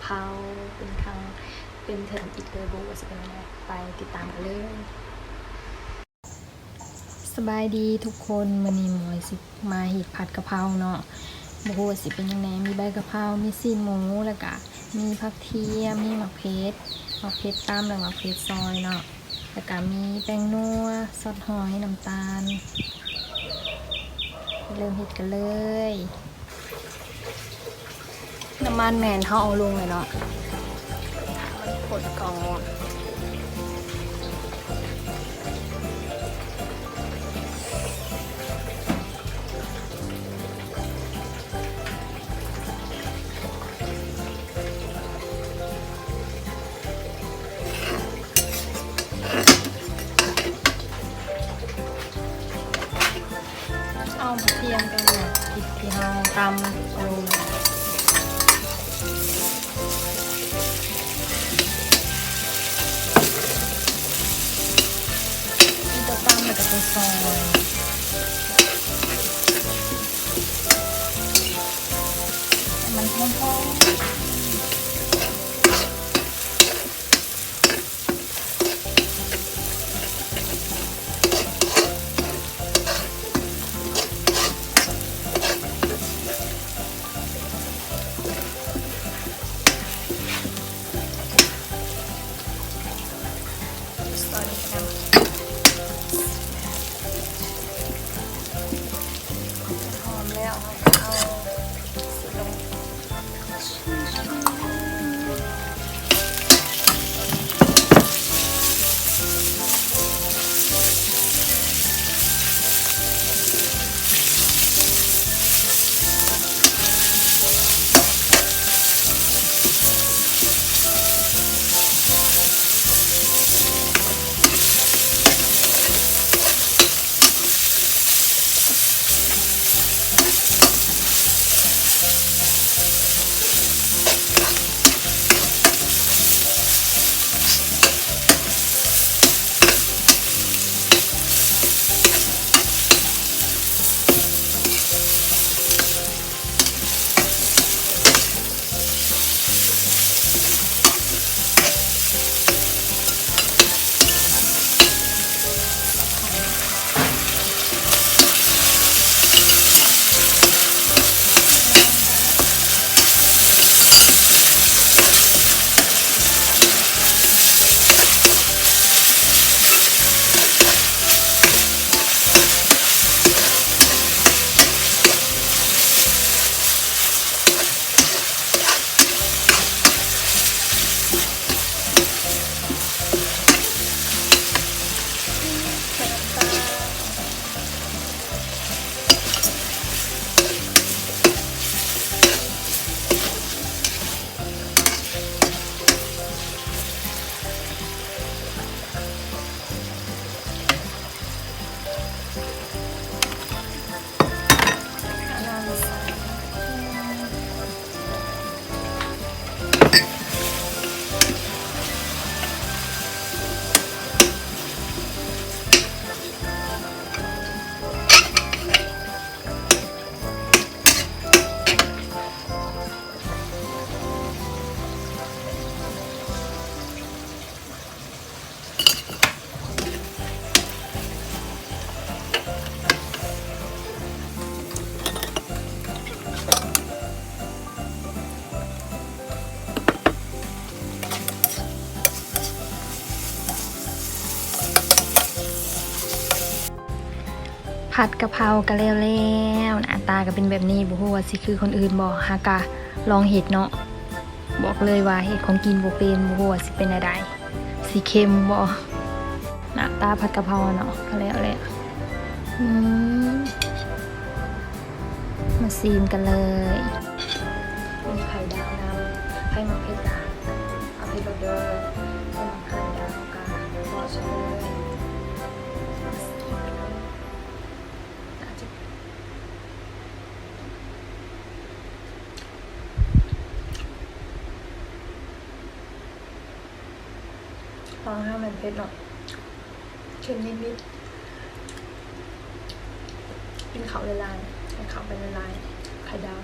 ເຜົາ ເປັນຄັ້ງ ເປັນເທື່ອທຳອິດເລີຍ ບໍ່ຮູ້ວ່າຊິເປັນແນວໃດ ໄປຕິດຕາມກັນເລີຍ. ສະບາຍດີທຸກຄົນ, ມື້ນີ້ໝວຍຊິມາເຮັດຜັດກະເພົາເນາະ, ບໍ່ຮູ້ວ່າຊິເປັນຫຍັງແດ່. ມີໃບກະເພົາ, ມີຊີ້ນໝູ ແລ້ວກະມີຜັກທຽມ, ມີໝາກເຜັດ, ໝາກເຜັດຕຳ ແລ້ວໝາກເຜັດຊອຍເນາະ, ແລ້ວກະມີແປ້ງນົວ, ຊອດຫອຍ, ນ້ຳຕານ. ເລີ່ມເຮັດກັນເລີຍ. ນ້ຳມັນແມ່ນເຮົາເອົາລົງແລ້ວເນາະ, ໃຫ້ມັນພົ້ນກ່ອນ. ເອົາກະທຽມກັບໝາກເຜັດທີ່ເຮົາຕຳລົງ, ມີແຕ່ຕຳແລ້ວກະໄປຊອຍໃຫ້ມັນຫອມໆ. ຫອມແລ້ວເຮົາກະເອົາ ຜັດກະເພົາກະແລ້ວແລ້ວ, ໜ້າຕາກະເປັນແບບນີ້, ບໍ່ຮູ້ວ່າຊິຄືຄົນອື່ນບໍ່, ຫາກະລອງເຮັດເນາະ. ບອກເລີຍວ່າເຮັດຂອງກິນບໍ່ເປັນ, ບໍ່ຮູ້ວ່າຊິເປັນແນວໃດ, ຊິເຄັມບໍ່. ໜ້າຕາຜັດກະເພົາເນາະ, ກະແລ້ວແຫຼະ. ອືມ ມາຊີມກັນເລີຍ. ມີໄຂ່ດາວນຳ, ໃຜມັກເຜັດກະເອົາເຜັດໂລດເດີ, ໃຜມັກໄຂ່ດາວກະເທໃສ່ເລີຍ. ຂອງເຮົາແມ່ນເຜັດເນາະ, ເຄັມນິດໆ. ກິນເຂົ້າຫຼາຍໆ, ໃຫ້ເຂົ້າໄປຫຼາຍໆ, ໄຂ່ດາວ.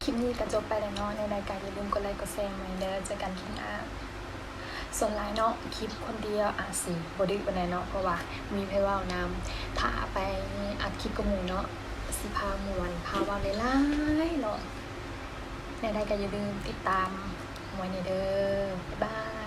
ຄລິບນີ້ກໍຈົບໄປແລ້ວເນາະ, ແນວໃດກໍຢ່າລືມກົດໄລກົດແຊໃຫ້ເດີ. ເຈີກັນຄລິບໜ້າ. ສ່ວນຫຼາຍເນາະ ຄລິບຄົນດຽວອາດຊິບໍ່ດື້ປານໃດເນາະ ເພາະວ່າມີໃຜເວົ້ານຳ. ຖ້າໄປອັດຄລິບກັບໝູ່ເນາະ ຊິພາມ່ວນ ພາເວົ້າຫຼາຍໆເນາະ. ແນວໃດກໍຢ່າລືມຕິດຕາມໝວຍແດ່ເດີ. ບາຍບາຍ.